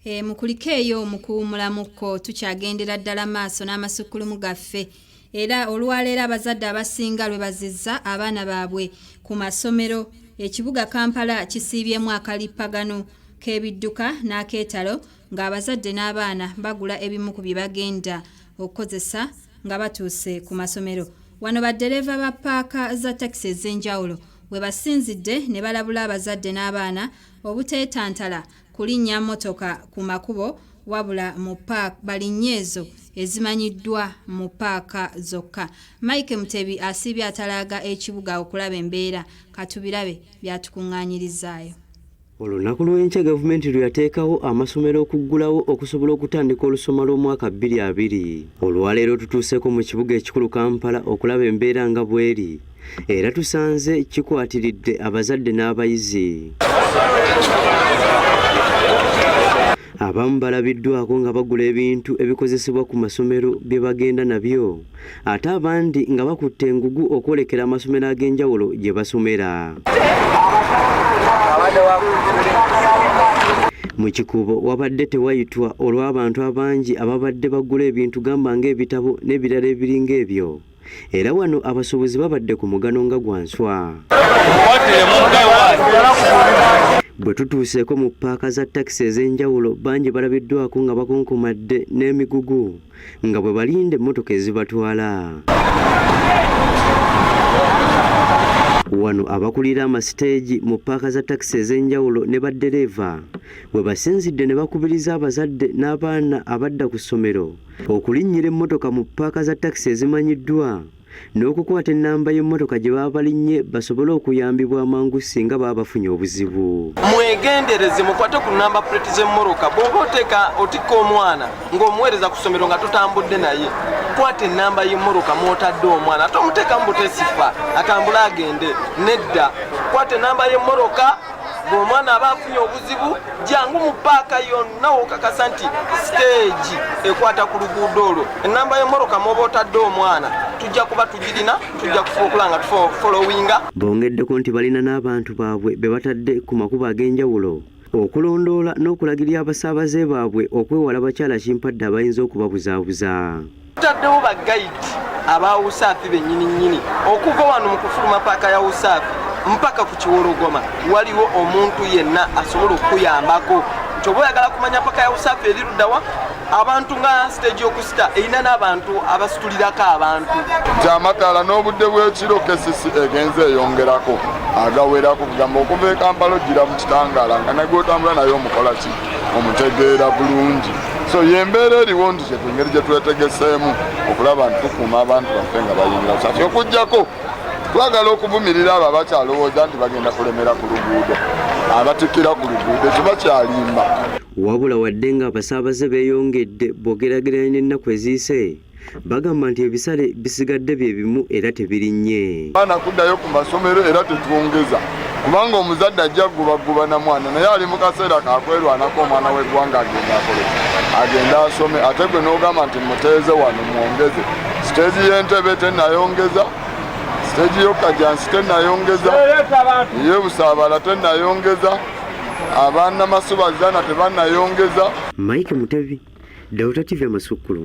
Mukulikeeyo mu kuwummulamukko. Tukyagendera ddala maaso n'amasukkulumu gaffe, era olwaleero abazadde abasinga lwe bazizza abaana baabwe ku masomero. Ekibuga Kampala kisiibyemu akalippagano k'ebidduka n'akeetalo, ng'abazadde n'abaana bagula ebimu ku bye bagenda okukozesa nga batuuse ku masomero. Wano baddereeva ba paaka za takisi ez'enjawulo we basinzidde ne balabula abazadde n'abaana obuteetantala kulinnya mmotoka ku makubo, wabula mu paaka balinnye ezo ezimanyiddwa mu paaka zokka. Mike Mutebi asiibye atalaaga ekibuga okulaba embeera. Katubirabe byatukuŋŋaanyirizaayo. Olunaku lw'enkya gavumenti lwe yateekawo amasomero okuggulawo okusobola okutandika olusoma lw'omwaka 2020. Olwaleero tutuuseeko mu kibuga ekikulu Kampala okulaba embeera nga bw'eri, era tusanze kikwatiridde abazadde n'abayizi. Abamu balabiddwako nga bagula ebintu ebikozesebwa ku masomero bye bagenda nabyo, ate abandi nga bakutte engugu okwolekera amasomero ag'enjawulo gye basomera. Mu kikuubo wabadde tewayitwa olw'abantu abangi ababadde bagula ebintu gamba ng'ebitabo n'ebirala ebiringa ebyo. Era wano abasuubuzi babadde ku mugano nga gwa nswa. Bwe tutuuseeko mu ppaaka za takisi ez'enjawulo, bangi balabiddwako nga bakonkomadde n'emigugu nga bwe balinda emmotoka ezibatwala. Wano abakulira amasiteegi mu ppaaka za takisi ez'enjawulo ne baddereeva we basinzidde ne bakubiriza abazadde n'abaana abadda ku ssomero okulinnyira emmotoka mu ppaaka za takisi ezimanyiddwa n'okukwata ennamba y'emmotoka gye baba balinnye basobole okuyambibwa amangu singa baba bafunye obuzibu. Mwegendereze, mukwate ku namba plate z'emmoroka. Bw'oba oteeka otikka omwana ng'omuweereza ku ssomero nga totambudde naye, kwata ennamba y'emmoroka mw'otadde omwana, ate omuteekamu butesifa atambule agende. Nedda, kwata ennamba y'emmoroka. Bw'omwana aba afunye obuzibu, jangu mu paaka yonna wokakasa nti siteegi ekwata ku luguudo olwo, ennamba y'emmoroka mw'oba otadde omwana tujja kuba tugirina, tujja kufuba okulaba nga tufolowinga. Bongeddeko nti balina n'abantu baabwe be batadde ku makubo ag'enjawulo okulondoola n'okulagirira abasaabaze baabwe okwewala bakyala kimpadde abayinza okubabuzaabuza. Tutaddewo ba guide aba Usaafi bennyini nnyini. Okuva wano mu kufuluma paaka ya Usaafi mpaka ku Kiwologoma waliwo omuntu yenna asobola okukuyambako nti oba oyagala kumanya paaka ya Usaafi eri luddawa. Abantu nga siteegi y'okusita erina n'abantu abasitulirako abantu. Nti amataala n'obudde bw'ekiro KCC egenze eyongerako agawerako, kugamba okuva e Kampala ojjira mu kitangaala nga negwotambula naye omukola ki omutegeera bulungi. So yembeera eriwo nti kyetu engeri gye twetegeseemu okulaba nti tukuuma abantu baffe nga bayingira Usaafi. Okuggyako twagala okuvumirira abo abakyalowooza nti bagenda kulemera ku luguudo, abatikkira ku luguudo, ekyo bakyalimba. Wabula wadde ng'abasaabaze beeyongedde bw'ogeraageranya n'ennaku eziyise, bagamba nti ebisale bisigadde bye bimu era tebirinnye. Abaana kuddayo ku masomero era tetwongeza, kubanga omuzadde ajja kugubaguba na mwana, naye ali mu kaseera kakwerwanako. Omwana w'eggwanga agenda akole, agenda asome, ate gwe n'ogamba nti muteeze wano mwongeze. Siteegi y'Entebe tennayongeza, siteegi y'Okajansi tennayongeza, ey'Ebusaabala tennayongeza, Abanamasuba zana tebannayongeza. Mike Mutebi, Delta TV, Amasukkulumu.